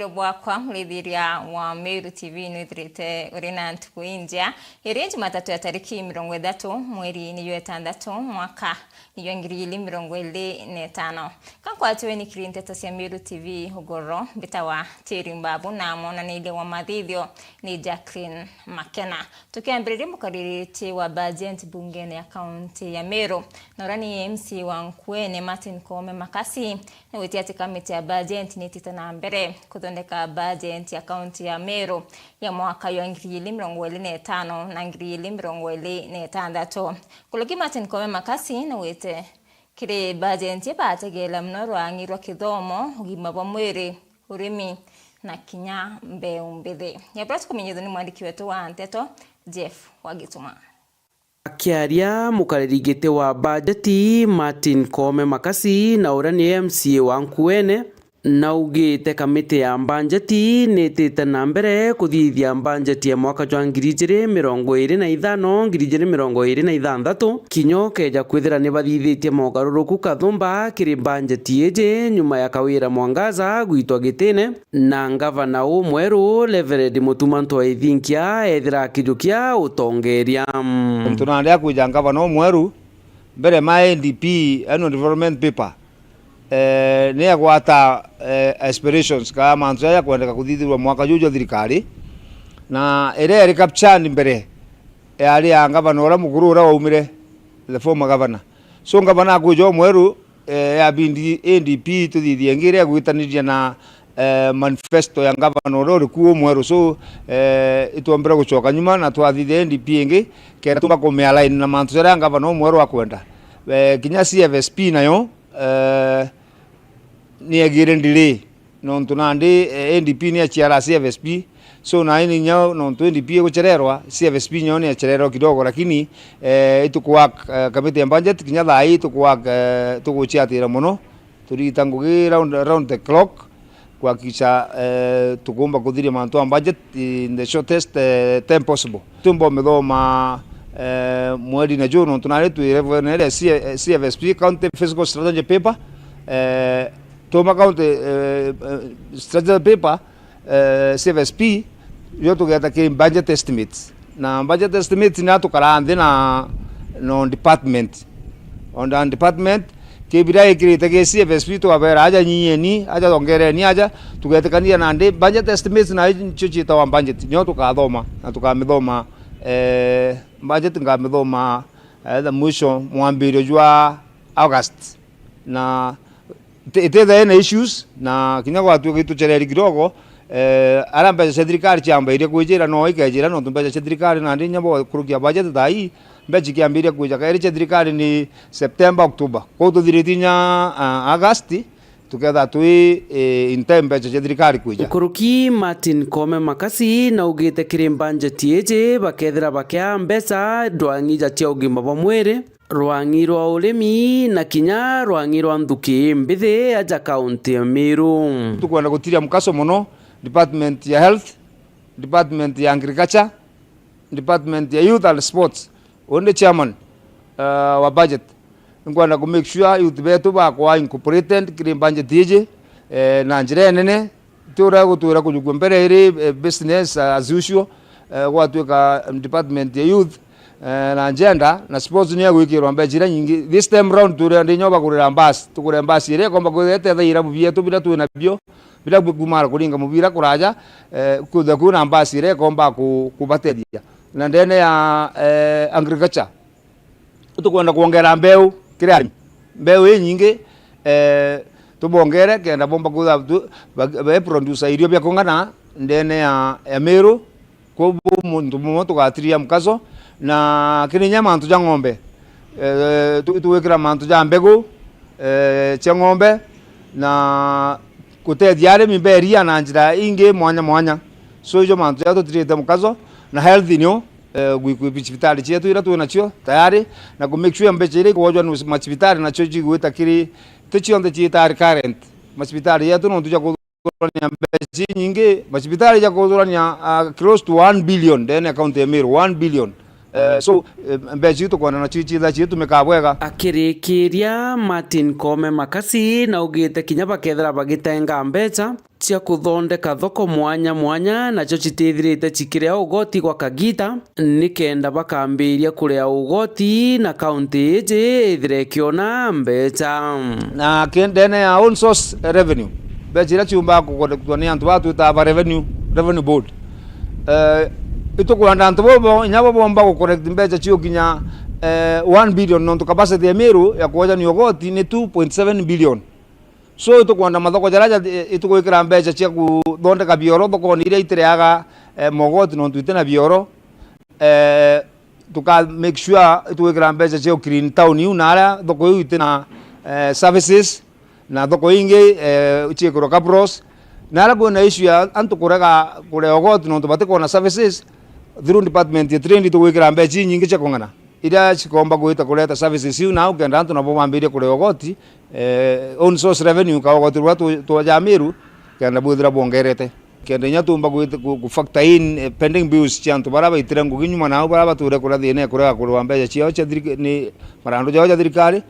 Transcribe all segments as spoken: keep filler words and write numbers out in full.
Bwakwa, murithiria wa Meru T V, nwithirite uri na ntuku injea. Iri Jumatatu ya tariki mirongo ithatu, mweri ni jwa itandatu, mwaka ni jwa ngiri igiri mirongo iri na itano. Ka nkwatiwe ni kiri nteto cia Meru T V ugoro, mbitawa Tiri Mbabu na mwonaniria wa mathithio ni Jacqueline Makena. Tukiambiriria, mukaririti wa bajeti bungene ya kaunti ya Meru na uria ni M C A wa Nkuene, Martin Koome Makasi, ni witie ati kamiti ya bajeti ni itite na mbere kuthondeka bajeti ya kaunti ya Meru ya mwaka jwa ngiri igiri mirongo iri na itano na ngiri igiri mirongo iri na itandatu. Nkuruki Martin Koome Makasi ni wite kiri bajeti bategeera mono rwang'i rwa kithomo, ugima bwa mwiri, urimi na kinya mbeu mbithi. Ya buria tukumenyithua ni mwandiki wetu wa nteto, Jeff Wagituma. Akiaria, mukariri giti wa bajeti Martin Koome Makasi na uria ni M C A wa Nkuene, naugite kamiti ya bajeti ni itite na mbere kuthithia bajeti ya mwaka jwa ngiri igiri mirongo iri na ithano, ngiri igiri mirongo iri na ithanthatu, kinya ukeja kwithira ni bathithitie mogaruruku kathumba kiri bajeti iji nyuma ya Kawira Mwangaza gwitwa gitine na ngavana umweru Reverend Mutuma M'Ethingia ethira akijukia utongeria. Muntu nandi akwija ngavana umweru, mbere ma N D P, annual development paper, eh, ni agwata, eh, aspirations, ka mantu jaja kwendeka kuthithirwa mwaka juju jwa thirikari, na iria yari captured mbere yari ya ngavana uria mukuru uria waumire, the former governor. So ngavana akwija umweru, eh, yabindi N D P tuthithie ingi iria igwitaniria na, eh, manifesto ya ngavana uria uri ku umweru. So, eh, itwombire gucoka nyuma na twathithia N D P ingi, kenda tumba kumialign na mantu jaria ngavana umweru akwenda. Eh, kinya C F S P nayo, eh, ni egire delay. Nontu nandi, eh, N D P ni aciara C F S P. So, nai ni inya nontu N D P igucererwa, C F S P nyo ni acererwa kidogo, lakini, eh, itukuwork, eh, committee ya budget, kinya thaa ii itukuwork, eh, tuguciatira mono. Turigita ngugi round, round the clock, kuhakikisha, eh, tukumba kuthiria mantu a budget in the shortest, eh, time possible. Tumba umithoma, eh, mweri na juu, nontu nari twi level nene ya C-, C F S P, County Fiscal Strategy Paper, eh, Tuma county, eh, eh, strategy paper, eh, C F S P, yo tugeta kiri budget estimates. Na budget estimates na tukaraa nthi na, no department. On the department, kibira ikirite ki C F S P twabera aja nyieni, aja ongereni aja, tugetikania nandi budget estimates na icio ciitawa budget. Nyo tukathoma, na tukamithoma, eh, budget ngamithoma, eh, the mwisho mwambirio jwa August. Na iti-, itithae na issues, na kinya gwatuika itucereri kidogo, eh, aria mbeca cia thirikari ciambairie kwijira no ikejira, nontu mbeca cia thirikari nandi inya bo kurukia budget thaa ii, mbeca ikiambiria kwija kairi cia thirikari ni September, October. Kwou tuthiritie inya, ah, August, tukethira twi, eh, in time mbeca cia thirikari kwija. Nkuruki Martin Koome Makasi naugite kiri budget iji bakethira bakia mbeca ndwang'i ja cia ugima bwa mwiri, rwang'i rwa urimi na kinya rwang'i rwa nthuki mbithi aja kaunti ya Meru. Tukwenda gutiria mukaso mono department ya health, department ya agriculture, department ya youth and sports. Uyu ndi chairman, uh, wa budget. Nkwenda ku make sure youth betu bakwa incorporated kiri budget iji, eh, na njira nene. Ti uria gutwira kujukua mbere iri, eh, business as usual, eh, gwatuika department ya youth, eh, na gender na sports ni egwikirwa mbeca iria nyingi. This time round turi ndi nyo bagurira mbasi, tugure mbasi iria ikomba kwithira itethagia irabu bietu biria twi nabio, biria bikumara kuringa mubira kuraja, eh, kwithira kwina mbasi iria ikomba ku-, kubatethia. Na ndene ya, eh, agriculture, tukwenda kwongera mbeu kiri arimi. Mbeu inyingi, eh, tubongere kenda bomba kwithira tu-, ba-, be producer irio bia kung'ana ndene ya, ya Meru. Kwou muntu mumwe tugatiria mukaso, na kiri inya mantu ja ng'ombe, eh, tu-, tugwikira mantu ja mbegu, eh, cia ng'ombe, na gutethia arimi ba iria na njira ingi mwanya mwanya. So ijo mantu ja tutirite mukaso, na health nio, eh, gwi-, gwi-, cibitari cietu iria twi nacio tayari, na ku make sure mbeca iria ikwojwa ni macibitari nacio cigwita kiri, ti cionthe ciita recurrent. Macibitari yetu nontu ja kuthurania mbeca inyingi, macibitari ja kuthurania, ah, close to one billion ndene ya county ya Meru, one billion. Eh, so, eh, mbeca iu tukwenda nacio ichitha ciitumika bwega. Akirikiria, Martin Koome Makasi naugite kinya bakethira bagitenga mbeca cia kuthondeka thoko mwanya mwanya, nacio citithirite cikiria ugoti gwa kagita, nikenda bakambiria kuria ugoti na kaunti iji ithire ikiona mbeca. Na ki-, ndene ya own source revenue, mbeca iria ciumbaga kukolektwa ni antu baa twitaga ba revenue, revenue board. Eh, itukwenda antu bobo, inya bo bomba gucollect mbeca ciukinya, eh, one billion, nontu capacity ya Meru ya kwojania ugoti ni two point seven billion. So, itukwenda mathoko jaria ja-, itugwikira mbeca cia kuthondeka bioro thokoni iria itireaga, eh, mogoti nontu itina bioro. Eh, tuka make sure itugwikira mbeca cia clean town iu na aria thoko iu itina, eh, services, na thoko ingi, eh, ciikirwa cabros. Na aria kwina issue ya antu kurega kurea ugoti nontu batikwona services, through department ya trade itugwikira mbeca inyingi cia kung'ana iria cikomba gwita kureta services iu, na ukenda antu nabo bambirie kurea ugoti, eh, own source revenue, ka ugoti ruria tu-, twaja Meru, kenda bwithira bwongerete. Kenda inya tumba gwit-, ku-, ku factor in, eh, pending bills cia antu baria baitire ngugi nyuma, nao baria bature kuria thina ya kurega kuriwa mbeca ciao cia thirika-, ni marandu jao ja thirikari,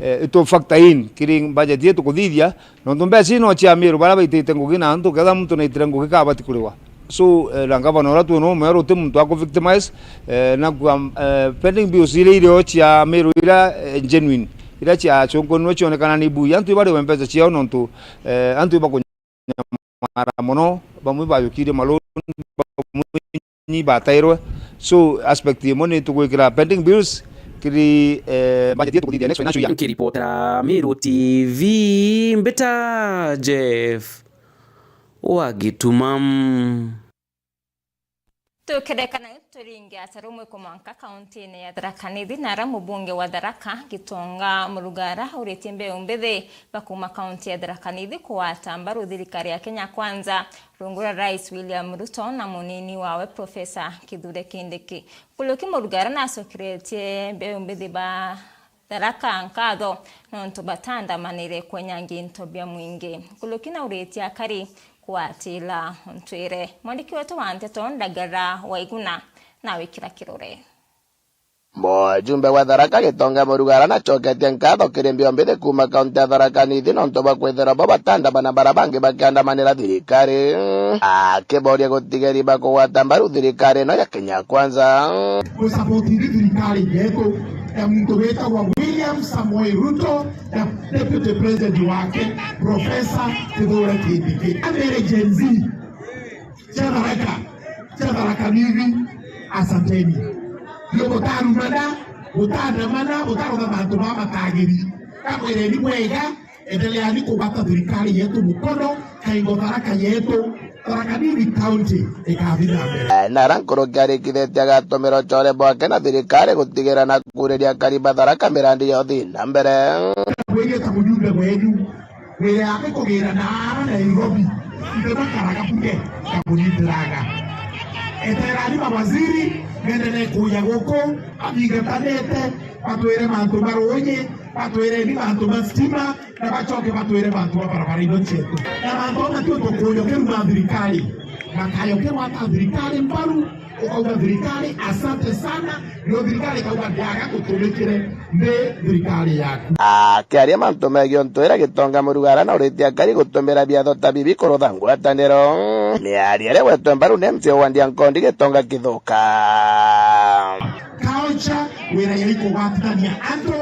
eh, itu factor in kiri budget yetu kuthithia, nontu mbeca ino cia Meru baria baitite ngugi na antu, ketha muntu naitire ngugi kabati kuriwa. So, eh, na ngavana uria twina umwe ruti muntu aku victimize, eh, na kwa, eh, pending bills iria irio cia Meru iria, eh, genuine, iria ciacunkunirwe cionekana ni bui, antu ibariwe mbeca ciao nontu, eh, antu ibakunya mara mono, bamwe bayukirie maloni, bamwe ni batairwe. So, aspect imwe ni tugwikira pending bills kiri, eh, budget yetu kuthithia next financial year. Nkiripotera Meru T V, mbita Jeff wa Gituma. Tukirekana turinge aca rumwe kumwanka kauntine ya Tharaka Nithi, na ara mubunge wa Tharaka Gitonga Murugara uritie mbeu mbithi ba kuma kaunti ya Tharaka Nithi kugwata mbaru thirikari ya Kenya Kwanza rungu rwa Rais William Ruto na munini wawe Professor Kithure Kindiki. Nkuruki Murugara nacokeretie mbeu mbithi ba Tharaka nkatho nontu batandamanire kwenyangia into bia mwingi. Nkuruki nauritie akari kugwatira untwire. Mwandiki wetu wa nteto Ndagara Waiguna nawikira kirore. Mujumbe wa Tharaka Gitonga Murugara nacoketie nkatho kiri mbio mbithi kuma kaunti ya Tharaka Nithi nontu bwa kwithirwa bo batandamana bara bangi bakiandamanira thirikari, akiboria gutigeri ba kugwata mbaru thirikari ino ya Kenya Kwanza. Kusapoti iri thirikari yetu ya muntu witagwa William Samoei Ruto na deputy president wake Professor Kithure Kindiki. Amere Gen Z cia Tharaka, cia Tharaka Nithi, asanteni. Ndio butarumana, butandamana, butarotha mantu ba matagiri. Kakwireni bwega, endeleani kugwata thirikari yetu mukono, kaingo Tharaka yetu, Tharaka Nithi County ikathi na mbere. Eh, na ara nkuruki arikithitie agatumira ucore bwake na thirikari gutigira na kuriria akari ba Tharaka mirandi ya uthii na mbere. Kwigita mujumbe wenyu, wira yake kugira na ara Nairobi, ithe bakaraga bunge, kamunyitiraga. Eterani mawaziri, mendelee kuja guku, bathingatanite, batwire mantu ma ruuji, batwire ni mantu ma stima, na bacoke batwire mantu ma barabara ino cietu. Na mantu amwe tio tukuuja kiruma thirikari, makayo kirwata thirikari mbaru, ukauga thirikari, asante sana, nio thirikari ikauga ndiaga gutumikire, ndi thirikari yaku. Akiaria mantu megii untu ira Gitonga Murugara na uritie akari gutumira biatho ta bibi kurutha ngwataniro. Miario iria gwetwe mbaru ni M C A wa Ndiankondi Gitonga Kithuka. Culture, wira ya ikugwatithania antu,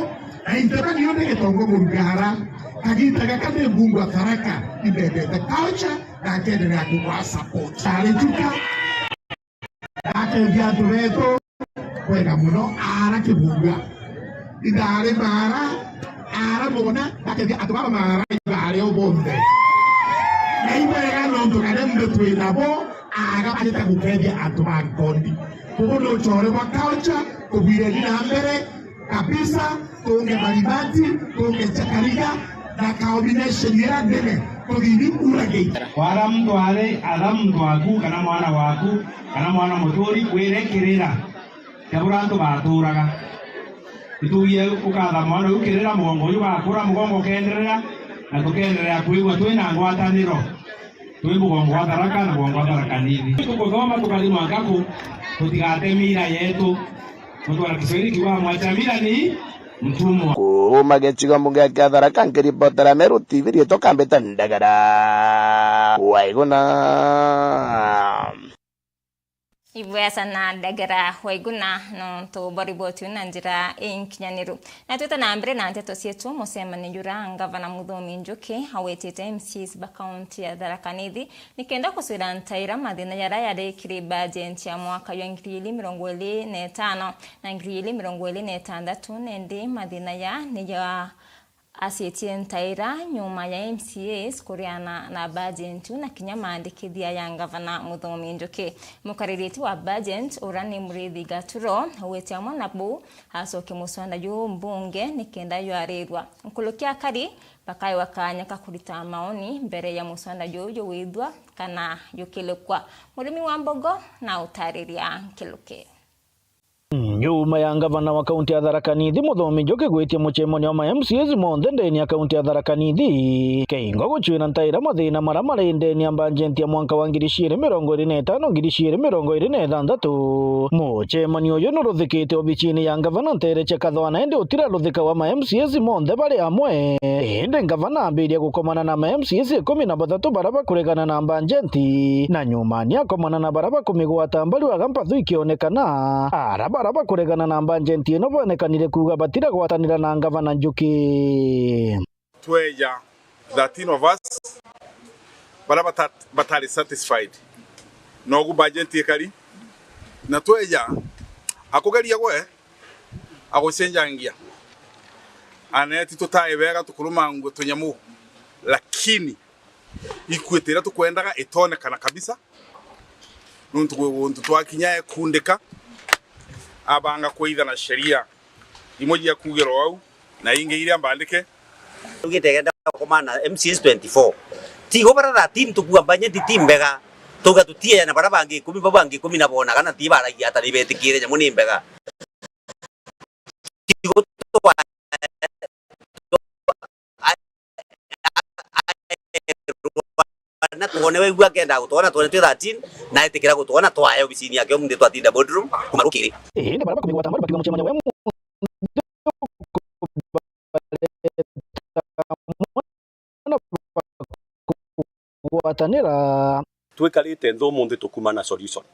na intebani yo ni Gitonga Murugara, kagita gaka ni mbungu a Tharaka, imbendete culture, na nkenderea kugwa support. Ari njuka, Ndakethia antu betu bwega muno, ara kibunga. Indari mara, ara muguna, ndakethia antu baba mara ibari o bonthe. Na ibwega nontu kana nthe twi nabo, aga bajite gukethia antu ba Nkondi. Bubu ni ucore bwa culture, tubwireni na mbere, kabisa, tunge Maribati, tunge Chakariga, na combination ira nene, tuthini Uragate. Wara muntu ari, ara muntu waku, kana mwana waku, kana mwana muturi, wire kirira, tabura antu baturaga. Itugie ukatha mwana uyu kirira, mugongo uyu wakura, mugongo ukenderera, na tukenderea kwigua twina ngwataniro. Twi mugongo wa Tharaka na mugongo wa Tharaka Nithi. Tukuthoma tukathi mwanka ku, tutigate mira yetu. Mtu wa Kiswahili kiwa mwachamira ni mtumwa. Kuuma gicigo mbunge kia Tharaka, nkiripotera Meru T V, riitwa Kambita Ndagara. Waiguna. Ibwea sana Ndagara Waiguna nontu bwa riboti iu na njira inkinyaniru. Na twite na mbere na nteto cietu, mucemanio jura ngavana Muthomi Njuki awetite M C As ba kaunti ya Tharaka Nithi nikenda kucwira ntaira mathina jaria jari kiri bajenti ya mwaka jwa ngiri igiri mirongo iri na itano na ngiri igiri mirongo iri na itantatu, na indi mathina ja ni ja acitie ntaira nyuma ya M C As kuriana na bajenti na kinya maandikithia ya ngavana Muthomi Njuki. Mukaririti wa bajenti uria ni Murithi Gaturo augite amwe na buu acoke muswanda juu mbunge nikenda jwarirwa. Nkuruki akari bakaewa kaanya ka kurita maoni mbere ya muswanda juu juwithua kana jukilukwa. Murimi wa Mbogo na utariria nkiruki. Nyuma ya ngavana wa kaunti ya Tharaka Nithi Muthomi Njuki gwitia mucemanio wa ma M C As monthe ndeni ya kaunti ya Tharaka Nithi, keingo gucwira ntaira mathina maria mari ndeni ya bajenti ya mwanka wa ngiri ciiri mirongo iri na itano, ngiri ciiri mirongo iri na ithanthatu. Mucemanio uyu nuruthikite obicini ya ngavana ntere cia Kathwana, indi utiraruthika wa ma M C As monthe bari amwe. Indi ngavana ambiria gukomana na ma M C As ikumi na bathatu baria bakuregana na bajenti, na nyuma ni akomana na baria bakumigwata mbaru aga mpathu ikionekana. Ara baria bakuregana na bajenti ino bonekanire kuuga batiragwatanira na ngavana Njuki. Tweja thirteen of us baria bata-, batari satisfied nogu bajenti ikari, na tweja akugeria gwe agucenjangia. Aneti tutae bega tukurumangua tunyamu, lakini equity iria tukwendaga itonekana kabisa. Nuntu gwi guntu twakinya ekundika, abanga kwithana sheria imwe cia kugirwa au na ingi iria mbandike. Tugite genda gukomana na M C As twenty-four. Tigo bara thirteen tukua budget ti mbega. Tuga tutiejana bara bangi ikumi, bau bangi ikumi na bonaga na ti baragia ata ni betikire nyamu ni mbega. Na twone wegua akenda gutwona twone twi thirteen, na etikira gutwona twae obicini yake umunthi twatinda boardroom kuma rukiri. Indi baria bakumigwata mbaru bakiuga mucemanio we munthi ukugwatanira. Twikarite nthi umunthi tukuma na solution.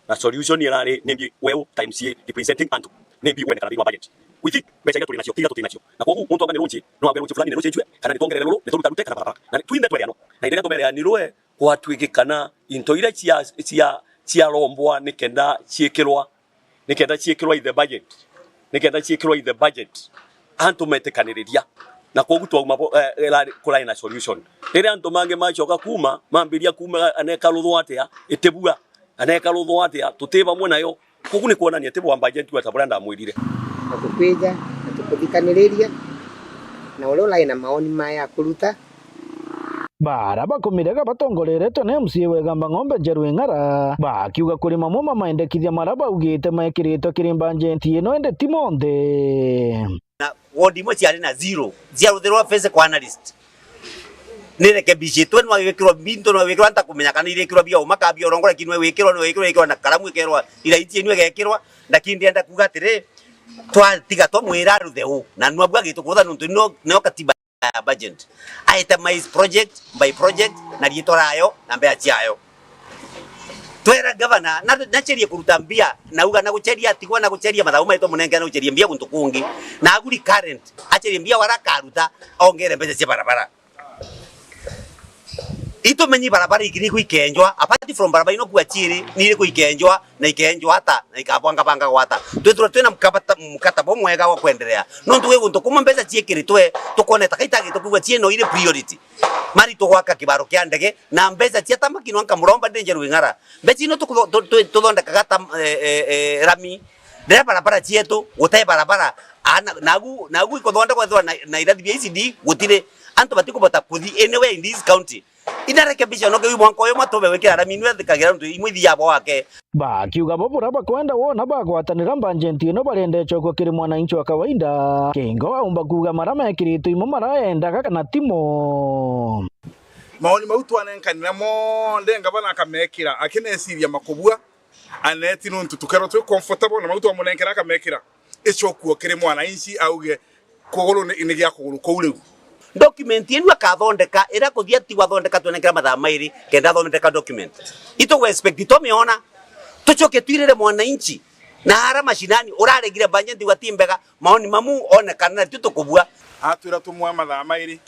Na solution irari nimbi weu ta M C A representing antu. Nimbi wonekana thiini wa budget. We think mbeca iria turi nacio, ti iria tuti nacio. Na kwogu muntu auga ni runji, no auge runji fulani ni rucenjue, kana ni twongerere ruru, ni turutarute, kana barabara. Na twinthe twereanwa. Na riria tumereanirwe, gwatuikikana into iria cia, cia, ciarombwa nikenda ciikirwa nikenda ciikirwa in the budget, nikenda ciikirwa in the budget, antu metikaniriria, na kwogu twauma bo-, eh, ira-, kurari na solution. Riria antu mangi macoka kuuma, mambiria kuuma, aneka ruthwa atia, itibua, aneka ruthwa atia, tuti bamwe nayo. Kwogu ni kwonania ti bwa budget gweta buria ndamwirire. Na tukwija, na tukuthikaniriria, na uria urari na maoni maya akuruta, Bara bakumirega batongoreretwe na M C A wa Igamba Ng'ombe Njeru Ing'ara, bakiuga kuri mamwe ma maendekithia mara baugite mekiritwe kiri bajenti ino, indi ti monthe. Na ward imwe ciari na zero, ciaruthirwa physical analyst. Nirekebicitwe, nwagikirwa binto, nwagikirwa ntakumenya kana irikirwa bia uma kana bia urongo, lakini nwegwikirwa, nwegwikirwa, ikirwa na karamu, ikerwa iraiti inu igekirwa, lakini ndienda kuga atiri, twatiga twamwira aruthe u, na nwa bwagitwe kurutha nuntu nio, nio katiba ya budget. Itemize project by project na riitwa rayo na mbeca ciayo. Twera gavana, na, nacerie kuruta mbia, na uga na guceria atigwa, na guceria mathabu maitwa munenge, na guceria mbia guntu kungi. Na aguri current, acerie mbia wara akaruta, ongere mbeca cia barabara. Itumenyi barabara ingiri ikenjwa, apart from barabara ino kuwa ciiri, ni iriku ikenjwa, na ikenjwa ata, na ikabanga banga gwata. Twithirwa twina mkabata-, mkataba umwega wa kwenderea. Nontu wi guntu kumwe mbeca ciikiritwe, tukoneta kaitagitwe kwigua ciino iri priority. Mari tugwaka kibaro kia ndege, na mbeca cia tamaki nwanka muromba ndi Njeru Ing'ara. Mbeca ino tukutho-, tu-, tu-, tuthondekaga tam-, eh, eh, eh, rami. Riria barabara cietu, gutai barabara, ana, nagu, nagu ikuthondekwa ithwa na, na irathi bia E C D, gutiri. Antu batikubota kuthi anywhere in this county. Inarekebisha no kiu mwanka uyu matube wikira rami nwe thikagira ntu imwe ithiaga bo wake. Bakiuga bo bura bakwenda wona bagwatanira mbanjenti ino barenda icokua kiri mwananchi wa kawaida. Kingo aumba kuuga mara mekiritwe imo maraendaga kana timo. Maoni mau twanenkanira monthe ngavana akamekira akineciria makubua. Aneti nontu tukerwa twi comfortable na mau twamunenkera akamekira. Icokua kiri mwananchi auge kuguru ni, ni gia kuguru kuu riu. Document inu akathondeka, iria kuthia ti gwathondeka twenenkera mathaa mairi kenda athondeka document. Itugwe expect twamiona, tucoke twirire mwananchi na ara mashinani uraregire budget wa ti mbega, maoni mamu onekana na tu tukubua. Atwira tumwe mathaa mairi,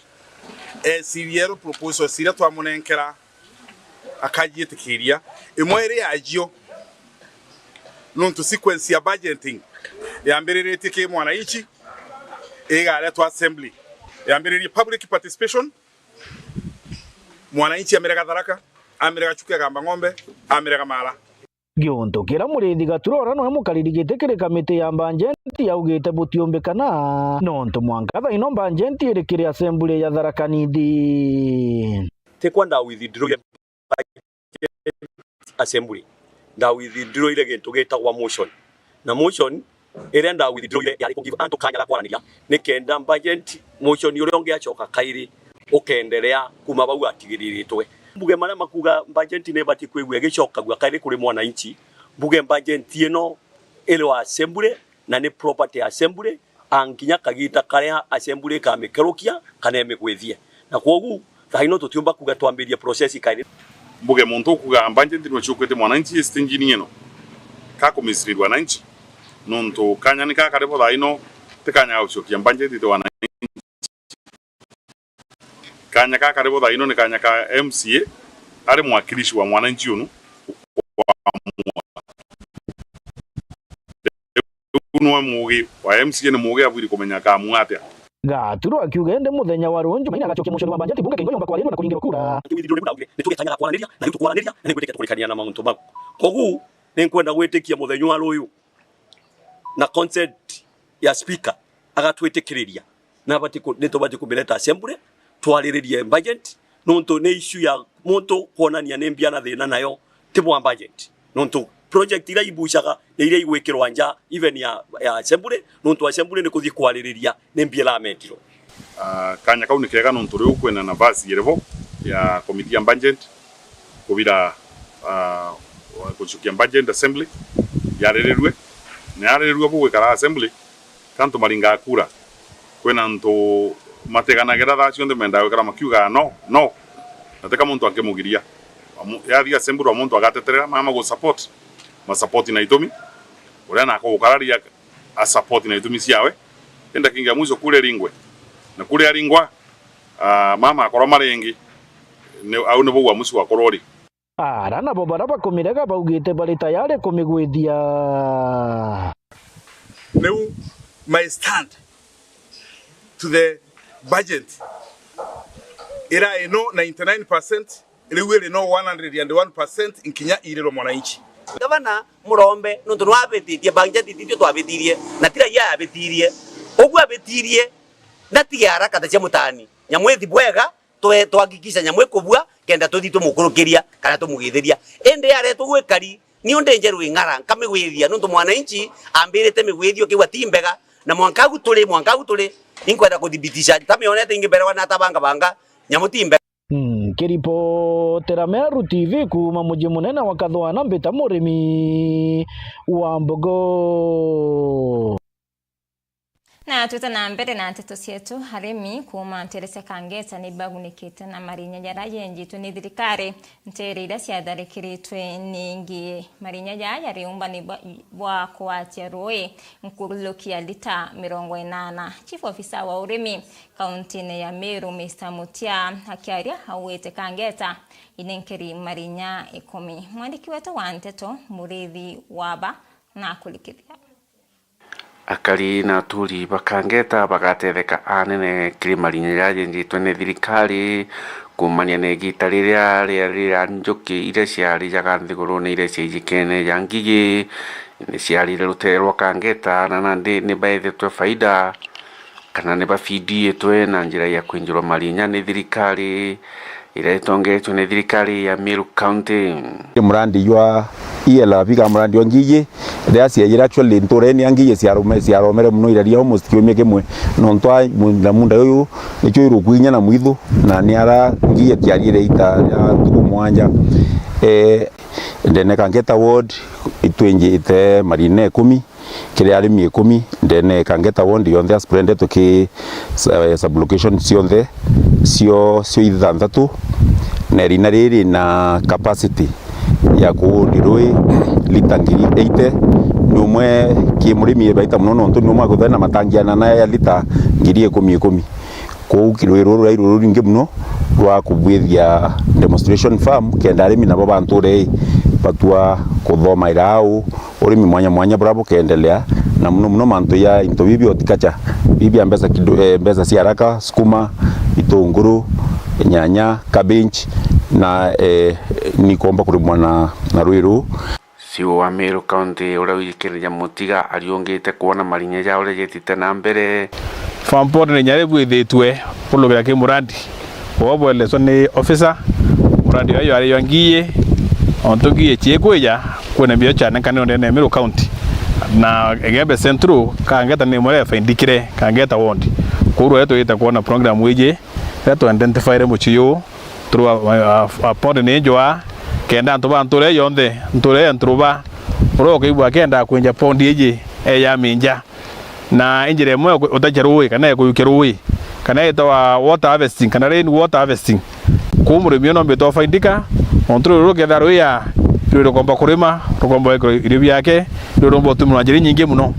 ecirie ero proposals iria twamunenkera akajiitikiria. Imwe iri yajio, nontu sequence ya budgeting yambiriritie ki mwananchi, igaretwa assembly. Yambiririe public participation, mwananchi amirega Tharaka, amirega Chuka Igamba Ng'ombe, amirega Mara. Giuntu kiria Muriithi Gaturora noe mukariri giti kiri kamiti ya mbanjenti augite butiumbikana, nontu mwanka thaino mbanjenti iri kiri assembly ya Tharaka Nithi. Tikwa nda withdraw assembly, nda withdrawire gintu gitagwa motion. Na motion iria nda withdrawire yari ku give antu kanya ga kwaraniria, nikenda budget motion uria ungi acoka kairi ukenderea kuma bau atigiriritwe. Mbuge maria makuga budget ni ibati kwigua igicokagua kairi kuri mwananchi, mbuge budget ino iri wa assembly na ni property ya assembly, a nginya kagita karia assembly ikamikerukia kana imigwithie. Na kwogu, thaino tutiumba kuga twambirie process kairi. Mbuge muntu ukuga budget ni ucukwite mwananchi stage-ini ino, ka kumislead wananchi, nontu kanya ni ka karibo thaino, ti kanya ga gucokia budget ti wananchi. Kanya ka karibo thaino ni kanya ka M C A ari mwakilishi wa mwananchi unu kuamua. Riu nwe muugi wa M C A ni muugi abwiri kumenya akaamua atia. Gaturo akiuga indi muthenya wa ruuju Jumaine agacokia mucori wa mbanjeti bunge kingwa yomba kwaririrwa na kuringirwa kura. Ati withirwo riu naugire, ni tuge kanya ga kwaraniria, na riu tukwaraniria, na ni ngwitikia tukurikania na mauntu mau. Kogu, ni nkwenda gwitikia muthenya wa ruuju na consent ya speaker agatwitikiriria, na abati ku-, ni tubati kumireta assembly, twariririe budget, nontu ni issue ya muntu kwonania ni mbia na thina nayo, ti bwa budget. Nontu project iria ibucaga ni iria igwikirwa nja even ya, ya assembly, nontu assembly ni kuthii kwaririria ni mbia iramentirwe. Ah, kanya kau ni kega nontu riu kwina nafasi iri bo ya committee ya budget kubira, ah, gucukia budget assembly yaririrue, na yaririrue bu gwikara assembly, ka antu maringaa kura. Kwina antu matiganagira thaa cionthe mendaa gwikara makiugaa no, no, na tika muntu angimugiria. Amu, yathii assembly wa muntu agateterera, mama gu support, ma support na itumi, uria nako gukararia a support na itumi ciawe. Indi kingi ya mwisho kura iringwe. Na kura yaringwa, ah, mama akorwa maringi, ni, au nibo uamuzi wakorwa uri. Ara nabo bara bakumirega baugite bari tayari kumigwithia. Riu my stand to the budget ira ino ninety-nine percent, riu iri no one hundred and one percent nkinya irirwe mwananchi. Gavana murombe nontu nwabititie budget titio twabitirie, na ti raia yabitirie. Uguo abitirie, ndatige haraka ta cia mutani. Nyamu ithi bwega, twe-, twahakikisha nyamu ikubua, kenda tuthi tumukurukiria kana tumugithiria. Indi aretwo gwikari, ni undi njeru ing'ara, nkamigwithia, nontu mwananchi ambirite migwithio kiuga ti mbega, na mwanka agu turi, mwanka agu turi, inkwenda kuthibitisha, ntamionete ingi mbere wana atabanga banga, nyamu ti mbega. Nkiripotera Meru T V kuuma muji munene wa Kathwana, mbita Murimi wa Mbogo. Na twite na mbere na nteto cietu, arimi kuuma nteere cia Kangeta ni bagunikite na marinya jaria yenjitwe ni thirikari, nteere iria ciatharikiritwe ni ngi. Marinya jaa jari umbani bwa, bwa kugwatia ruui nkuruki ya lita mirongo inana. Chief Officer wa urimi kauntine ya Meru, Mister Mutia, akiaria augite Kangeta inenkeri marinya ikumi. Mwandiki wetu wa nteto, Murithi Waba, na akurikithia. Akari na aturi ba Kangeta bagatetheka anene kiri marinya jaria jenjitwe ni thirikari, kuumania na igita riria riari ria njuki iria ciarijaga nthigurune iria ciaijikene ja ngigi, ni ciarire rutere rwa Kangeta, na nandi ni baethetwe faida, kana ni bafidiitwe na njira ya kwinjirwa marinya ni thirikari iria itongetwe ni thirikari ya Meru County. Murandi jwa E L P kana murandi jwa ngiji, riria ciaijire actually nturene ya ngiji ciarome-, ciaromere mono iraria almost kiumia kimwe, nontu a munda, munda uyu nicio iruku inya na mwithu, na ni ara ngiji ciarire ita ria ntuku mwanja. Eh, Ndene Kangeta ward, itwinjite marine ikumi, kiri arimi ikumi, ndene Kangeta ward yonthe ya Splendid tuki, eh, sub-location cionthe cio, cio ithanthatu, na irina riri na capacity ya kuundi rui lita ngiri eighty. Ni umwe ki murimi ebaita mono, nontu ni umwe akuthana na matangi anana ya lita ngiri ikumi ikumi. Kwou ki-, rui ruru rwai ruru ringi mono rwa kubwithia demonstration farm, kenda arimi nabo ba ntura ii batua kuthomaira au urimi mwanya mwanya buria bukendelea, na mono mono mantu ya into bibi bia horticulture, bibi bia mbeca kido-, eh, mbeca cia haraka, sukuma, itunguru, nyanya, cabbage, na, eh, nikomba kurimwa na, na rui ruu. C E O wa Meru County uria wijikirija Mutiga ariungite kwona marinya ja uria jetite na mbere. Farm pond ni inya riria bwithitwe burugira ki murandi, bwao bweleswa ni officer, murandi uyu jwari jwa ngiye, ontu ngiye ciikwija, kwina mbio cianenkanirwe ndene ya Meru County, na Igembe Central, Kangeta ni imwe iria ifaidikire, Kangeta ward. Kwou rwari twite kwona program iji, riria tu identifyre mucii juu, Ntura, a, a, a, pond ni njwaa, kenda antu ba ntura ii yonthe, ntura ii ya Nturuba, uria ukaigua akenda kwinja pond iji, ejaminja. Na i njira imwe ya ku-, utacha rui, kana ya kuyukia rui, kana itawa water harvesting, kana rain water harvesting. Kwou murimi uyu nombite ufaidika, nontu rui ruru rukethira rwi ya, rwi rukomba kurima, rukomba gwikirwa irio biake, rwi rumba utumirwa njira inyingi mono.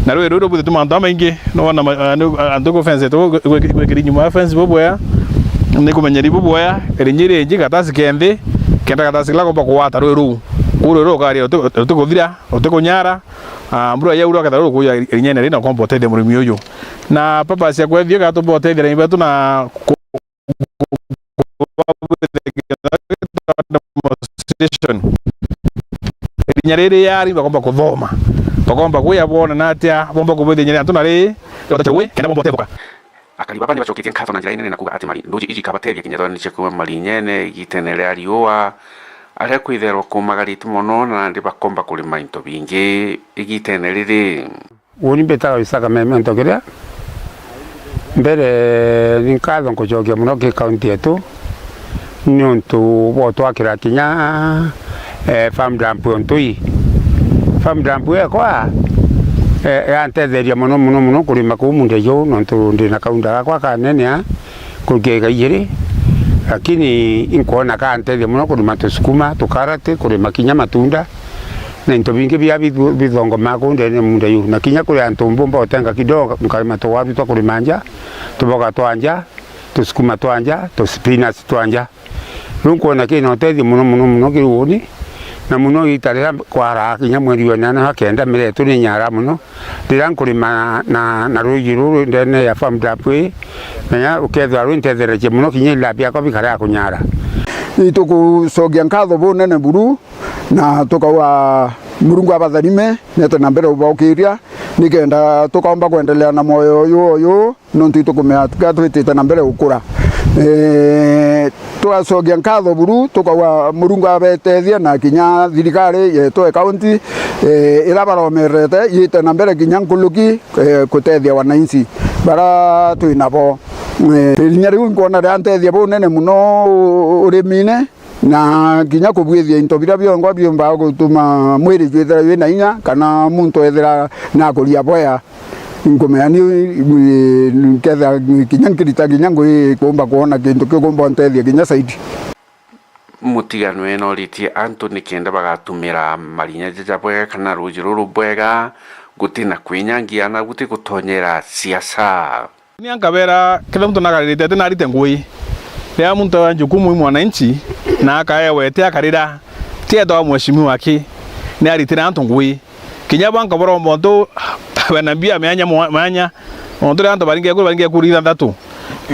Na rwi ruru rubwithitwe mantu jamaingi, Nona ma-, a, ni, a, antu ku fence tu, gwe-, gwe-, gwikiri nyuma ya fence bubwea, ni kumenyeri bubwea, irinya ringi gatasi kenthi, kenda gatasi kila komba kugwata rui ruu. Kuu rui ruu ukaria ruti-, rutikuthira, rutikunyara, a, mbura yaura ukethira rukuya irinyene rina ukomba utethia murimi uyu. Na purpose ya kwethia gatubotethia na ibetu na ku-, demonstration. Irinya riri yari bakomba kuthoma. Bakomba kuya bona na atia, bomba kubwithia inya ria antu na ri, ri watacha gwi, kenda bomba utethuka. Akari baba ni bacoketie nkatho na njira inene na kuuga ati mari nduji iji ikabateethia kinya thoni cia kuuma marinyene igitene ria riua, aria kwitherwa kumagarite mono na nandi bakomba kurima into bingi igitene riri. Uuni mbitaga Isaka Memento Kiria. Mbere ni nkatho nkucokia mono ki kaunti yetu niuntu bwa utwakira kinya, eh, farm dump o Ntui. Farm dump ekwa, eh, yantetheria mono, mono, mono kurima kuu muunda juu, nontu ndina kaunda gakwa kanene aa. Kurukia kaijiri, lakini inkwona kantethia mono kurima tusukuma, tukarati, kurima kinya matunda, na into bingi bia bithu-, bithongomaa kuu ndene muunda yu. Na kinya kuri antu mbumba utenga kidogo, nkarima tuwaru twa kurima nja, tuboga twa nja, tusukuma twa nja, tuspinach twa nja. Riu nkwona kina utethio mono, mono, mono kiri uuni, na mono iita riria kwaraa kinya mweri wa inana wa kenda, miretu ni nyaraa mono. Riria nkurima na, na ruuji ruru ndene ya farm dump ii, na ukethirwa rwintetheretie mono, kinya ila biakwa bikaria kunyara. Itukucokia nkatho bunene buru, na tukauga Murungu abatharime, nete na mbere ubaukiria, nikenda tukaomba kwendelea na mwoyo uyu uyu, nontu itukumenya tukia twitite na mbere gukura. Eeh, tugacokia nkatho buru, tukauga Murungu abetethie na kinya thirikari yetu e kaunti, eh, ira baromerete, yite na mbere kinya nkuruki, eh, kutethia wananchi bara twi nabo. Eh, irinya riu nkwona riantethia bunene mono u-, urimine, na kinya kubwithia into biria biongwa biumbaga gutuma mwiri jwithira jwina inya, kana muntu ethira nakuria bwea. Nkumenya ni, ni, nkethira kinya nkirita kinya ngui kuumba kwona kintu kikumba untethia kinya zaidi. Mutigano eno ritie antu nikenda bagatumira marinya jaja bwega kana ruuji ruru bwega, guti na kwinyangia na guti gutonyera siasa. Ni ankabera, kila muntu nagaririte ati narite ngui. Riria muntu awa jukumu i mwananchi, na akaewa iti akarira, ti etawa mheshimiwa aki, ni aritire antu ngui. Kinya bwa nkaboromba untu bena mbia mianya mwa-, mwanya, untu riria antu baringe kura, baringe kura ithanthatu.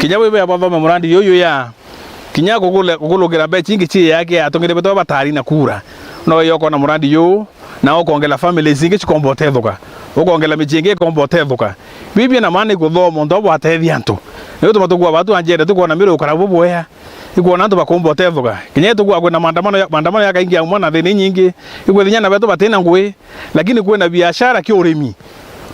Kinya bwi bia bathome murandi yuyu ya, kinya kugule-, kugulukira mbeca ingi ci yake atongere betwa batari na kura. No yokona murandi yu, na ukongela families ingi cikomba utethuka. Ukongela micii ingi ikomba utethuka. Bibi na maana ikuthoma untu bwa bwatethia antu. Niu tuma tukua batu anjenda tukwona miri ukara bubwea. Ikwona antu bakumba utethuka. Kinya itukua kwina maandamano ya, maandamano ya kaingi ya mwana thina inyingi. Ikwithinya na betu batina ngui, lakini kwina biashara kia urimi.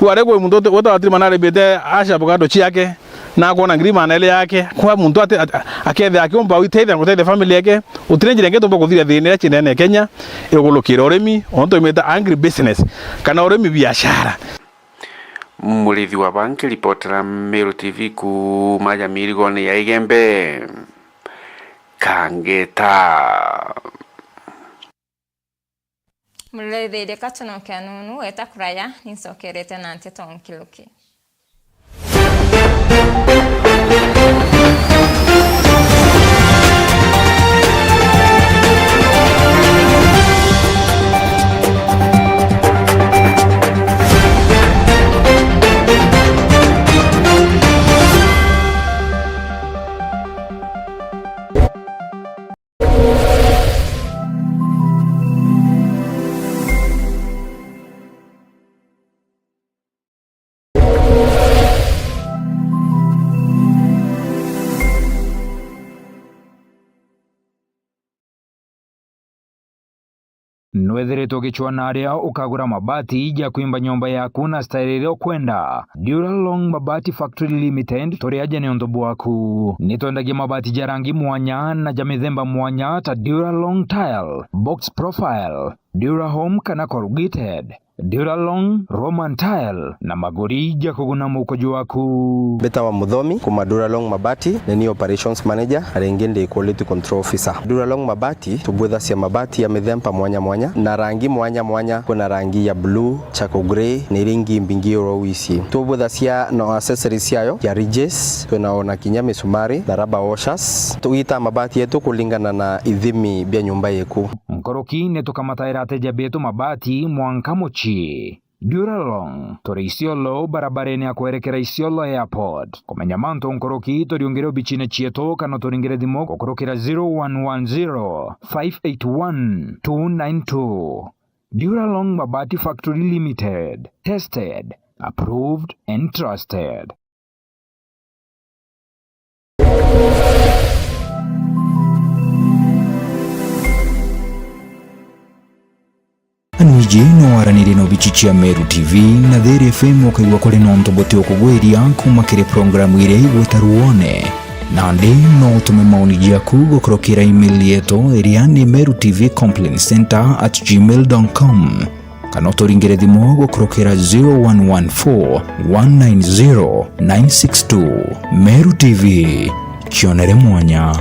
Rware kwi muntu uti-, uti watirima na aribite aca avocado ciake. Na akoona ngiri magana eli yake, kwa muntu ate-, a-, a-, akethira akiumba gwitethia na gutethia family yake, gutiri njira ingi tumba kuthiria thiina iria ci ndene ya Kenya, igulukira urimi, ontu tumita agri business, kana urimi biashara. Murithi wa Banki, ripotera Meru T V kuuma Jamirigone ya Igembe, Kangeta. Murithiririe katuno kia nunu weta kuraya, nincokerete na nteto nkiruki. Nwethiritwe ugicwaa na aria ukagura mabati ja kwimba nyomba yaku na style iria ukwenda? Duralong Mabati Factory Limited turi aja niuntu bwaku. Nitwendagia mabati ja rangi mwanya na ja mithemba mwanya ta Duralong Tile, Box Profile, Durahome kana Corrugated, Duralong, Roman Tile na maguri ja kuguna mukuju waku. Mbitawa Muthomi kuma Duralong Mabati, ni ni Operations Manager, na ringi ndi Quality Control Officer. Duralong Mabati, tubwithacia mabati ya mithemba mwanya mwanya na rangi mwanya mwanya. Kwina rangi ya blue, charcoal grey, na iria ingi mbingi oro wisi. Tubwithacia na accessories ciayo ya ridges, twina ona kinya misumari na rubber washers. Tugitaa mabati yetu kulingana na ithimi bia nyumba yeku. Nkuruki ni tukamataira ateja betu mabati mwanka mucii. Duralong, turi Isiolo, barabarene ya kwerekera Isiolo Airport. Kumenya mantu nkuruki, turiungire obichine cietu kana turingire thimu gukurukira zero one one zero, five eight one, two nine two. Duralong Mabati Factory Limited. Tested, approved and trusted. Anwiji no waranirie na obichi cia Meru T V na Thiri F M, ukaigua kuri na untu buti ukugwiria kuma kiri programu iria igwita ruone. Nandi no utume maoni jaku gukurukira email yetu iria ni meru T V complaint center at gmail dot com. Kana uturingire thimu gukurukira zero one one four, one nine zero, nine six two. Meru T V, kionere mwanya.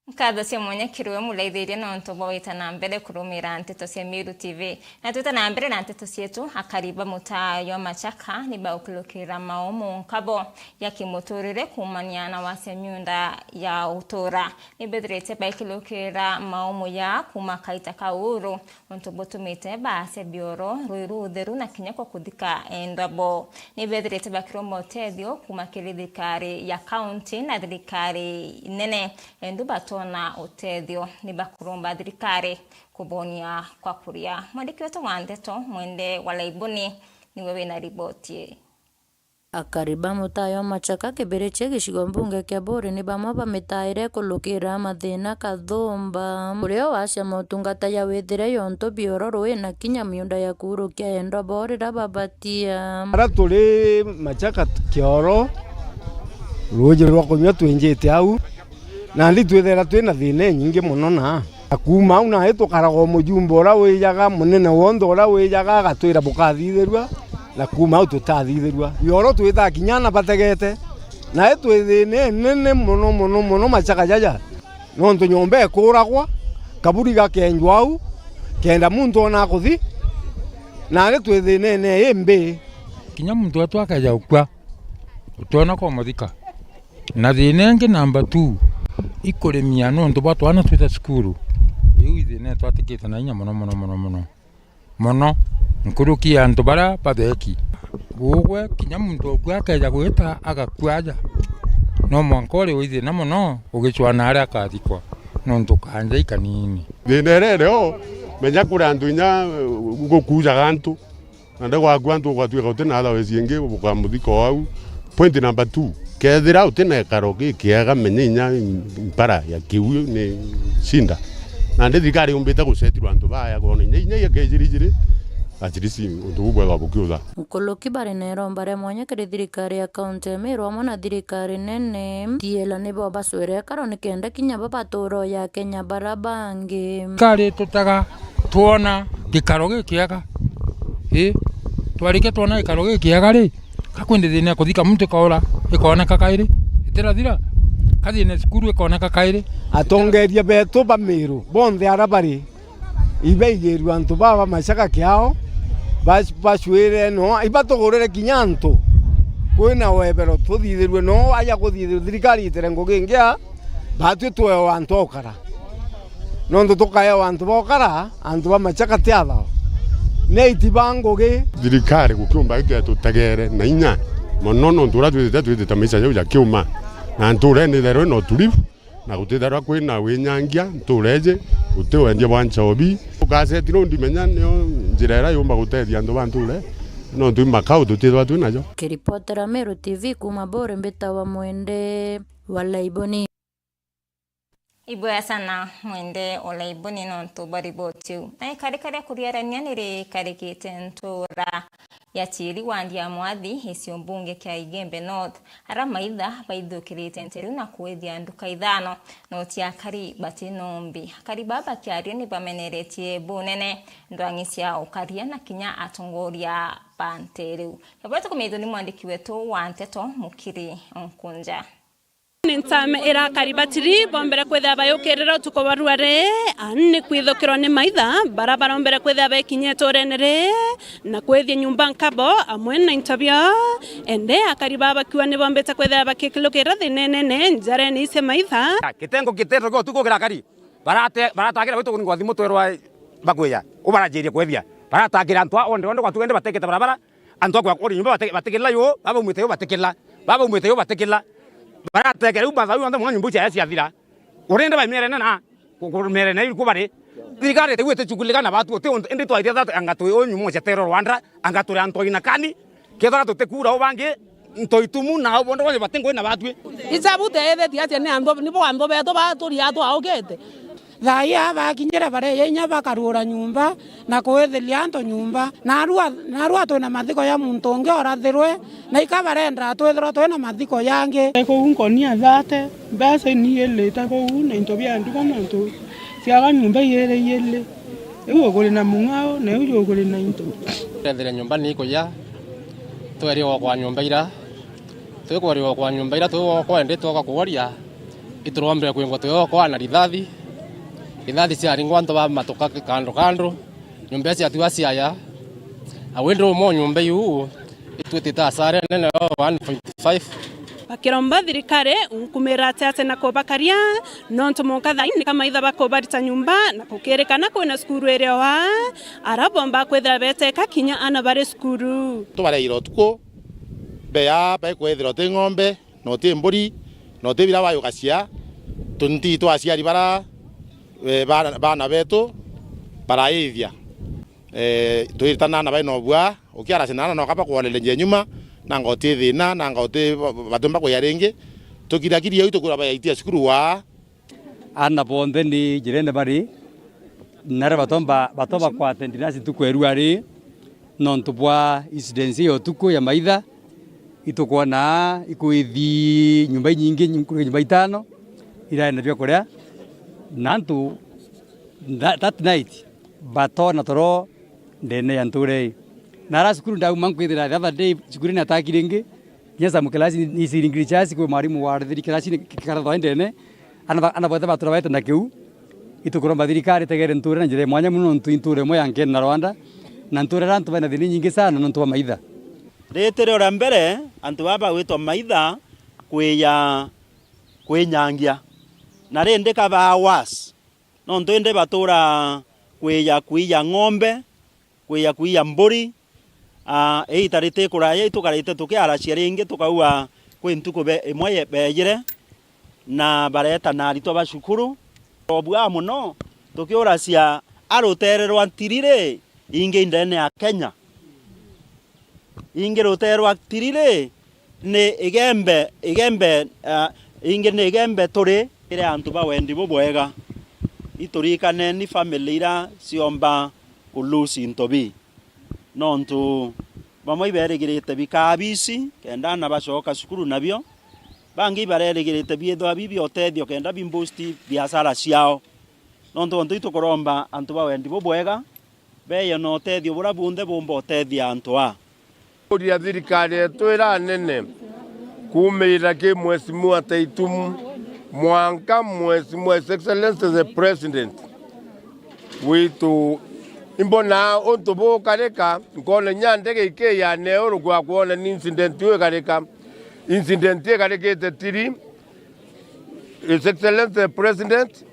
Nkatho cia mwanya kiri we muraithiria nontu bwa gwita na mbere kurumira nteto cia Meru T V. Na twita na mbere na nteto cietu, akari ba mutaa jwa Machaka ni baukirukira maumu nkabo ya kimuturire kuumania na wasia miunda ya utura. Ni bethirite baikirukira maumu ya kuuma kaita ka uhuru, untu butumite baasia bioro, rui rutheru na kinya kwa kuthika endwa bo. Ni bethirite bakiromba utethio kuuma kiri thirikari ya kaunti na thirikari nene. Endu batona utethio, ni bakuromba thirikari kubonia kwa kuria. Mwandiki wetu wa nteto, Mwende wa Laibuni, niwe wina riboti ii. Akari ba mutaa jwa Machaka Kibirichia gicigo mbunge kia Buuri ni bamwe ba mitaa iria ikurukira mathina kathumba. Uria wacia motungata ja withire yontu bioro rui na kinya miunda ya kuurukia endwa bo riria babatia. Ara turi Machaka kioro, ruuji rwa kunyua twinjite au. Nandi twithira twina thiina inyingi mono na, na kuuma au nai tukaraga o mujumbe uria wijaga, munene wonthe uria wijaga agatwira, "Bukathithirua," na kuuma au tutathithirua. Bioro twitaa kinya ana bategete, nai twi thiina inene mono, mono, mono Machaka jaja, nontu nyomba ikuragwa, kaburi gakenjwa au, kenda muntu ona akuthi, nandi twi thiina ii imbi. Kinya muntu wetu akeja gukua, utiona kwa muthika. Na thiina ingi namba two, ikurimia nontu bwa twana twita cukuru. Iu i thiina itwatikite na inya mono, mono, mono, mono. Mono. nkuruki ya antu baria batheki. Gugwe kinya muntu oku akeja gwita agakua aja, no mwanka uri wi thina mono ugicwana aria akathikwa, nontu kanja i kanini. Thina iria iri o, menya kuri antu inya, eh, gukujaga antu, na nde gwaku antu ugatuika uti na otherwise ingi, ukamuthika o au. Point number two, kethira uti na ikaro gikiega, menya inya mpara ya kiu ni shinda. Na ndi thirikari yumbite gucetirwa antu baya kwona inya, inya ya kejiri jiri, at least untu bubwega bukiutha. Nkuruki bari na iromba ria mwanya kiri thirikari ya kaunti ya Meru amwe na thirikari nene, tiela nibo bacwire ikaro nikenda kinya bo batura ya Kenya bara bangi. Kari tutaga twona gikaro gikiega. Ii, twarikia twona gikaro gikiega ri, ka kwindi thina ya kuthika muntu ikaura, ikooneka kairi, itirathira, ka thina ya cukuru ikooneka kairi. Atongeria betu ba Meru bonthe ara bari, ibaigirue antu baba macaka kiao, bas-, bacwire no, ibatugurire kinya antu. Kwina webero tuthithirue no, aja kuthithirua thirikari itere ngugi ingi a, batwi twewa antu okara. Nontu tukaewa antu bokara, antu ba macaka ti athao. Ni aiti ba ngugi. Thirikari gukiumba iketutegere na inya mono, nontu uria twithite twithite maisha jau ja kiuma. Na nturene itherwe na utulivu, na gutitharwa kwina winyangia ntureji, guti wendia bwa nchobi. Ugaseti road menya nio njira iria yumba gutethia antu ba nture, nontu i makau tutithwa twi najo. Kiripotera Meru T V kuuma Bore, mbitawa Mwende wa Laiboni. Ibwega sana Mwende o Laiboni nontu bwa riboti iu. Na ikari karia kuriarania nirikarikite ntura ya Chieri wandi ya Mwathi, gicigo mbunge kia Igembe North, ara maitha baithukirite nteru na kwithia nduka ithano, no ti akari bati nombi. Akari baa bakiaria ni bameneretie bunene ndwang'i cia ukaria na kinya atongoria ba nteru. Kabla tukumithwa ni mwandiki wetu wa nteto Mukiri Nkunja. Ni ntame irakari batiri bombere kwithira bayukirira utuku bwa rua ri, ani ni kwithukirwa ni maitha bara barombere kwithira bekinyia iturene ri, na kwithia nyumba nkabo amwe na into bio. Ende akari baa bakiuga ni bombite kwithira bakilukirira thina inene njarene icia maitha. Kitengo kiteto kia utuku kirakari, barate-, baratagira witu ni ngwathi mutwerwa bakwija, ubarajiria kwethia. Baratakira antu a onde onde gwatuka ende batekete barabara, antu a kwakwa uri nyumba bate-, batikila yu, baba umite yu batikila, baba umite yu batikila. Baratekera yu mathaa yu onthe mwana nyumba icio ciathira. Urinde baimiere na ku-, ku-, mere na yu kubari. Thirikari ite gwite chukulika na batu, uti untu, indi twaithia that anga twi o nyuma cia tero Rwanda, anga turi antu aina kani, kethira tutikura u bangi, nto itumu na u bonde wonye bati ngui na batwi. Isabu teethetie atia ni antu, nibo antu betu baturi atwaukite. Thaai aa bakinyire bareeja inya bakaruura nyomba na kwithiria antu nyomba. Naarua, naarua twina mathiko ja muntu ungi orathirwe, na ika barenda twithirwa twina mathiko jangi. Kuu nkonia thate, mbeca ni ilite kuu na into bia nduka nontu ciaga nyomba iiri iiri. Iu ukuri na mung'ao na iu jukuri na into. Twethire nyomba ni ikuya, tweriwa kwa nyomba ira, twikweriwa kwa nyomba ira twi wokwa indi twoka kuoria. Iturombire kwingwa twi okwa na rithathi. Rithathi ciaringwa antu bamatuka kando kando. Nyomba icio ciatigwa ciaya. Au indi umwe nyomba iu itwitite asara nene yo one point five. Bakiromba thirikari unkumira ati ati na kubakaria, nontu mwanka thaai ni kamaitha bakubarita nyomba na kukirikana kwina cukuru iri oa, ara bomba kwithira beteka kinya ana bari cukuru. Tubareire utuku, beya baikwithira uti ng'ombe, na uti mburi, na uti bira bayugacia, tunti twa aciari bara, eh, bana, bana betu baraithia. Eh, twiritana na baina obua, ukiaracindana na ukaba kwonereria nyuma, nanga uti thina, nanga uti ba-, batumba kuya ringi. Tukirakiria iu tukura bayaitia cukuru waa. Aana bonthe ni njirene bari, na aria batomba, batomba kwatendi nasi ntuku ya irua ri, nontu bwa incidents ya utuku ya maitha, itukwona ikwithi nyumba inyingi, nku-, nyumba itano, iraenda biakuria, na antu tha-, that night batona toro ndene ya ntuura ii. Na ara cukuru ndauma nkwithira the other day, cukuru ni attack ringi, kinya some class ni, ni ciringiri chasi, kwi mwarimu warithirie class ni kikara thwa ndene, ana ba-, ana bonthe batura baete na kiu, itukuromba thirikari itegere ntuura na njira ya mwanya mono, nontu i ntuura imwe ya Nkeni na Rwanda, na ntuura iria antu baina thina inyingi sana nontu bwa maitha. Riti rio ria mbere antu baa bagwitwa maitha kwija kwinyangia, na rindi kabaa worse, nontu indi batuura kwija kwija ng'ombe, Kwija kwija mburi, aa, iita riti kuraya itukarite tukiaracia ringi, tukauga kwi ntuku be-, imwe ye-, beejire na bareeta na aritwa ba cukuru. Obua mono tukiuracia a ruteere rwa Tiriri ingi ndeene ya Kenya. Ingi ruteere rwa Tiriri ni Igembe, Igembe, ah, ingi ni Igembe turi, kiri antu ba wendi bubwega. Iturikane ni family ira ciomba ku lose into bi. Nontu bamwe iberigirite bikaa bici kenda aana bacoka cukuru nabio, bangi ibarerigirite biithwa bi bia utethio kenda bi boost biashara ciao. Nontu ontu itukuromba antu ba wendi bubwega, beeye na utethio buria bunthe bumba utethia antu aa. Kuria thirikari yetu iranene kuumira ki Mheshimiwa Taitumu mwanka Mheshimiwa His Excellency the President witu. Imbonaa untu bukarika, nkona inya ndege ikiya neuru kwa kwona ni incident iu ikarika. Incident ikarikite Tiri, His Excellency the President,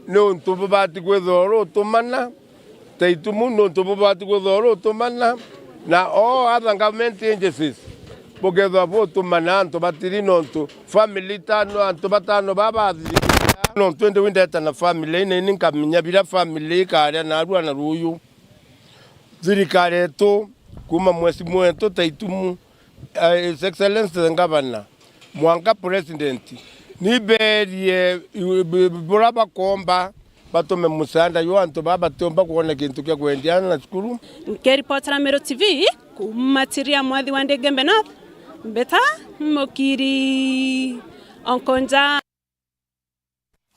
ni untu bubati kwithirwa uri utumana, Taitumu ni untu bubati kwithirwa uri utumana, na all other government agencies bukethirwa butumana antu batiri nontu family tano, antu batano baba bathithikira nontu indi windeta na family ina ini nkamenya biria family ikaria narua na ruuyu. Thirikari yetu kuuma Mheshimiwa wetu Taitumu, eh, His Excellency the Governor, mwanka President, ni beerie, i-, i-, buria bakomba batume musaada jwa antu baa batiumba kwona kintu kia kwendia aana na cukuru. Nkiripotera Meru T V kuuma Tiria Mwathi wa Igembe North, mbeta Mukiri Onkonja.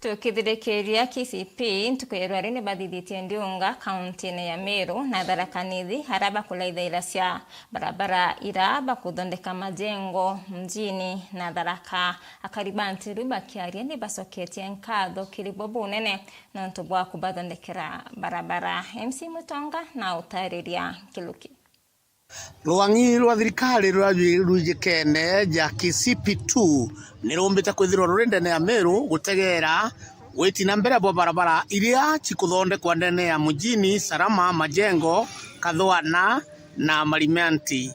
Tukithirikiria K C P, ntuku ya rwari ni bathithitie ndiunga kauntine ya Meru na Tharaka Nithi, aria bakulaithaira cia barabara ira bakuthondeka majengo mjini na Tharaka. Akari ba Ntiru bakiaria ni bacoketie nkatho kiri bo bunene nontu bwa kubathondekera barabara. M C Mutonga na utariria nkiruki. Rwang'i rwa thirikari ruria rwi-, rwijikene ja K C P two ni rumbite kwithirwa ruri ndene ya Meru gutegeera gwiti na mbere bwa barabara iria cikuthondekwa ndene ya mujini, Salama, Majengo, Kathwana na Marimanti.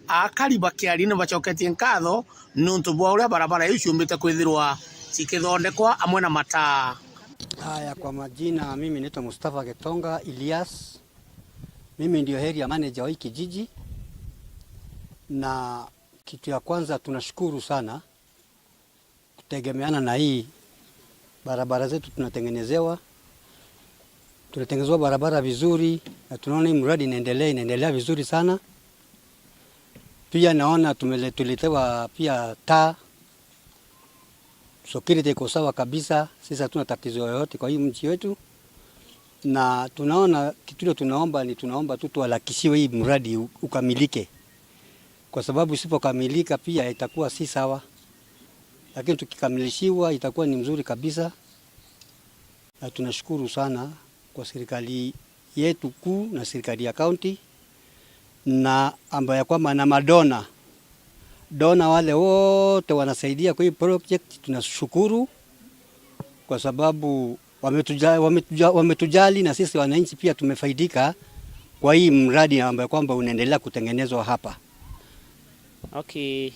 Akari bakiaria ni bacoketie nkatho niuntu bwa uria barabara iu ciumbite kwithirwa cikithondekwa amwe na mataa. Haya, kwa majina, mimi naitwa Mustafa Getonga Elias. Mimi ndio area manager wa hii kijiji, na kitu ya kwanza tunashukuru sana kutegemeana na hii barabara zetu tunatengenezewa. Tunatengenezewa barabara vizuri, na tunaona hii mradi inaendelea, inaendelea vizuri sana. Pia naona tumele-, tuletewa pia taa. Security iko sawa kabisa, sisi hatuna tatizo yoyote kwa hii mji wetu. Na tunaona, kitu ile tunaomba ni tunaomba tu tuharakishiwe hii mradi u-, ukamilike. Kwa sababu isipokamilika pia itakuwa si sawa. Lakini tukikamilishiwa itakuwa ni mzuri kabisa. Na tunashukuru sana kwa serikali yetu kuu na serikali ya county, na ambayo kwamba na madona. Dona wale wote wanasaidia kwa hii project, tunashukuru kwa sababu wametuja-, wametuja-, wametujali na sisi wananchi pia tumefaidika kwa hii mradi ambayo kwamba unaendelea kutengenezwa hapa. Okay.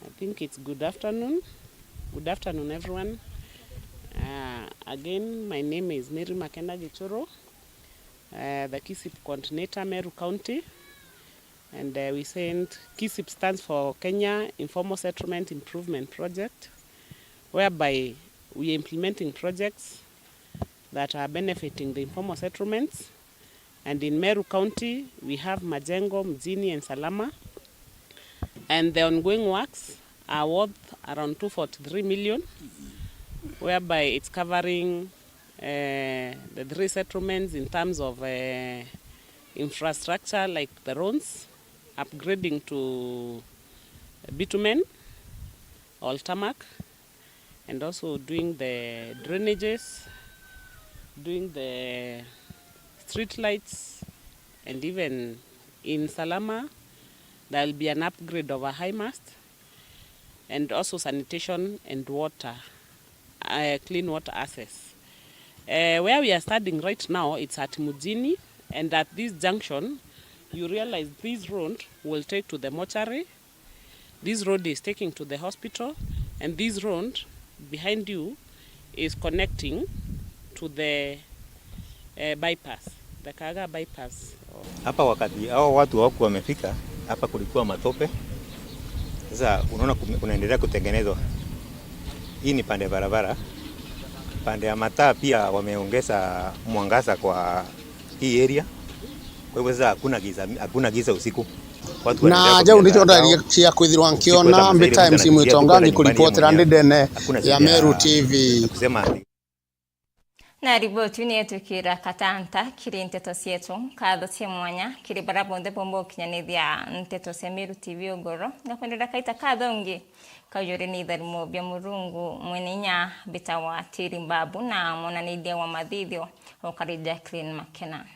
I think it's good afternoon. Good afternoon, everyone. Uh, again, my name is Mary Makena Gichuru, uh, the KISIP coordinator, Meru County. And, uh, we send, KISIP stands for Kenya Informal Settlement Improvement Project, whereby we are implementing projects that are benefiting the informal settlements. And in Meru County, we have Majengo, Mjini, and Salama. And the ongoing works are worth around two forty-three million, whereby it's covering, uh, the three settlements in terms of, uh, infrastructure like the roads, upgrading to bitumen or tarmac, and also doing the drainages, doing the street lights, and even in Salama, there'll be an upgrade of a high mast, and also sanitation and water, uh, clean water access. Uh, where we are standing right now, it's at Mujini, And at this junction, you realize this road will take to the mortuary, this road is taking to the hospital, and this road behind you is connecting to the, eh, bypass, the Kaga bypass. Hapa wakati hao watu hawakuwa wamefika hapa, kulikuwa matope. Sasa unaona kume-, kunaendelea kutengenezwa. Hii ni pande ya barabara. Pande ya mataa pia wameongeza mwangaza kwa hii area. Kwa hivyo sasa hakuna giza, hakuna giza usiku. Watu wanaendelea na jau kupiga nicio ndari zao. Cia kwithirwa nkiona Mbita M C Mwitonga ngikuripotera ndindene ya Meru T V. Kusema ati Na riboti iu niyo itwikira katanta kiri nteto cietu. Nkatho cia mwanya kiri bara bonthe bomba gukinyanithia nteto cia Meru T V ugoro. Ngakwendera kaita kathongi kaujuri ni itharimo bia Murungu mwene inya Mbita wa Tiri Mbabu na mwonaniria wa mathithio ukari Jacqueline Makena.